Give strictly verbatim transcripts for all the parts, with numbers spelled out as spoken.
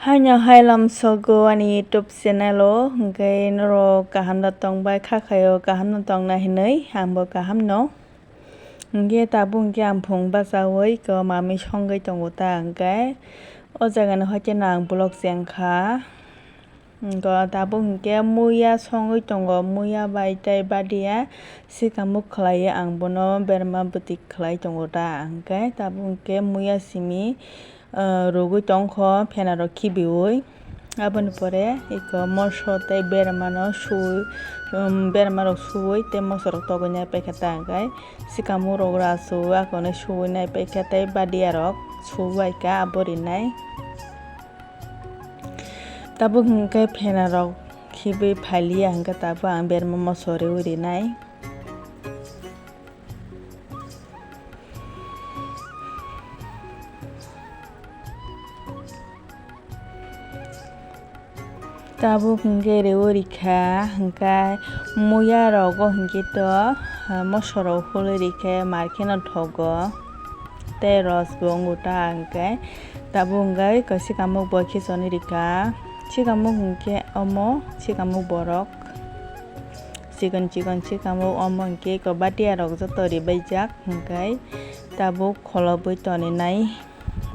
Haino hai lamsogo ani YouTube channel o, hwnkhe norok kaham no tongbai, kha khaio kaham no tongna hinwi, angbo kaham no. Hwnkhe tabuk hwnkhe ang phung bachaui ko mami songwi tongo ta, hwnkhe o jaga ni hoite no ang vlog chengkha. Hwnkhe tabuk hwnkhe muya songwi tongo, muya bai tei badia sikamuk khlaiwi ang bono berma bwtwi khlai tongo ta, hwnkhe tabuk hwnkhe muya simi ah, rwgwi tongkho phenarok khibiui. Aboni pore eko moso tei bermano suui, um, bermarok suui tei mosorok togwi nai paikha ta hwnkhe. Sikamurok rasu akonwi suui nai paikha tei badiarok suui baikha abo rinai. Tabuk hwnkhe phenarok khibwi phailiya hwnkhe tabuk ang berma moso riui rinai. Tabuk hwnkhe reui rikha, hwnkhe muya rogo hwnkhe to, ah, moso rok hului rikhe market no thogo, tei rosbo wngo ta hwnkhe. Tabuk hwnkhe sikamuk bo khe chonwi rikha, sikamuk hwnkhe omo sikamuk borok. Chikon chikon sikamuk omo hwnkhe eko batiya rok joto ribaijak hwnkhe tabuk kholobwi toninai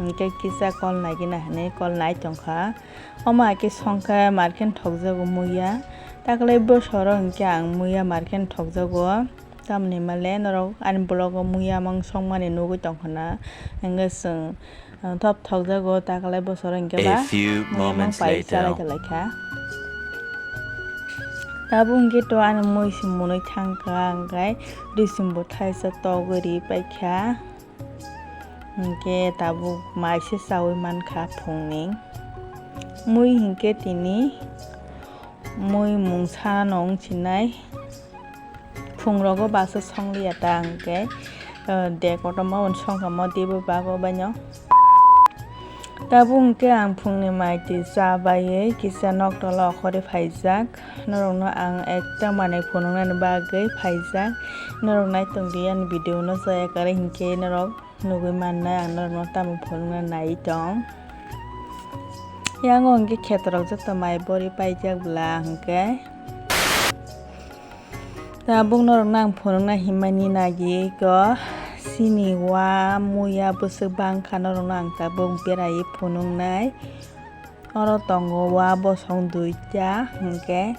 hwnkhe kisa kol naigina hinwi kol nai tongkha. Omo hai khe songkhe market thokjago muya. Taklai bosoro hwnkhe ang muya market thokjago. Tamoni hwnmale norok ani vlog o muya mang songmani nugwi tongkha na. Hwnkhe chwng Thop thokjago taklai bosor hwnkhe ba. A few moments later. Chalai tonglaikha. Tabuk hwnkhe to ani mui se munui thangkha, hwnkhe risumbo thaisa togwi ri paikha. Hwnkhe tabuk mai se chaui mankha phungni. Mui hwnkhe tini mui mungsa no wng sinai. Phungrogo baksa songliya ta hwnkhe, ah, de kotorma hwn songkha mo dibo bago baino. Tabuk hwnkhe ang phungni mai twi cha baiwi kisa nok tola okhorwi phaijak. Norokno ang ekta manwi phunuknani bagwi phaijak. Norok naitongdi ani video no chaya kwrwi hwnkhe norok nugwi mannai ang norokno tamo phunukna nai tong. Yango hwnkhe khetorok joto mai bori paijak bwla hwnkhe. Tabuk norokno ang phunukna himani nagi ko sini wa muya bwswk bangkha norokno ang tabuk beraiwi phunuknai. Oro tongo wa bosong duita hwnkhe.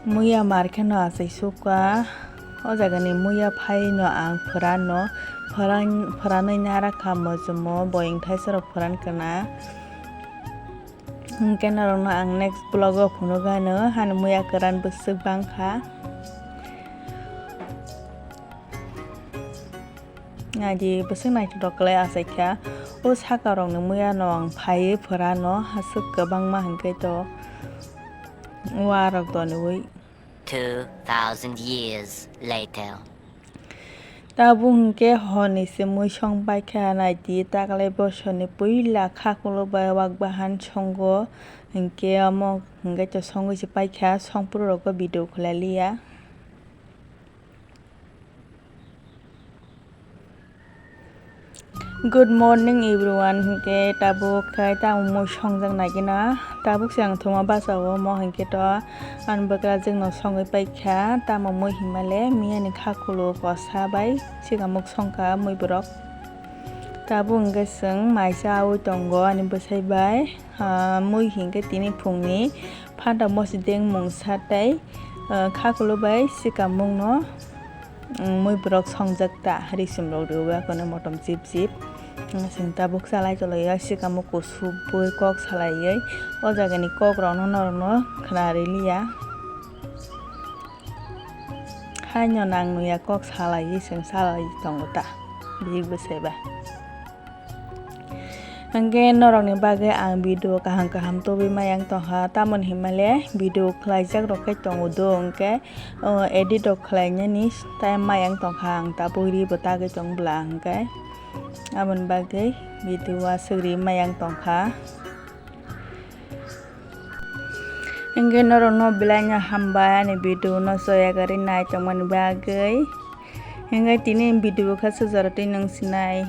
Muya mar kheno achai sukha. O jagani muya phaino ang phwrano, phwran-, phwranwi narakha mojomo, boyeng thaisarok phwran kana. Hwnkhe norokno ang next vlog o phunukgano, hani muya kwran bwswk bangkha. Naidi bwswk naithotok kwlai achaikha. O sakarokni muyano ang phaiwi phwrano aswk kwbangma hwnkhe to warok doniwi. Two thousand years later. Tabuk hwnkhe horni se mui song paikha naidi taklai bosorni puila khakulo bai wak bahan songo hwnkhe omo hwnkhe to songwi se paikha songphuru rokbo video khwlai liya. Good morning everyone, hwnkhe tabuk khe tamo mui songjak nai gina, tabuk se ang thuma basa o mo hwnkhe to ani bwkrajwk no songwi paikha, tamo mui hinmale miyani khakulo kosa bai sikamuk songkha mui borok. Tabuk hwnkhe chwng maisa awi tongo ani bwsai bai. Ah, mui hinkhe tini phungni phanda mosideng mungsa tei, ah, khakulo bai sikamungno, mm, mui borok songjak ta, risumrok rwui akhorno motom chip chip. Chwng tabuk chalai tolai o sikamung kusubui kok salaiwi o jagani kokrokno norokno khwnarwi liya. Haino nang nuya kok salaiwi chwng salai tongo ta, bihik bwsai ba. Hwnkhe norokni bagwi ang video kaham kaham tubui mayang tongkha, tamoni hinmale video khlaijak rok khe tongo do, hwnkhe, o, edit rok khlainani time mayang tongkha, ang tabuk ri bo tagwi tong bwla, hwnkhe aboni bagwi video aswk ri mayang tongkha. Hwnkhe norokno belai no hambai ani video no choya kwrwi nai tongmani bagwi. Hwnkhe tini video khe sujaro twi nwng sinai.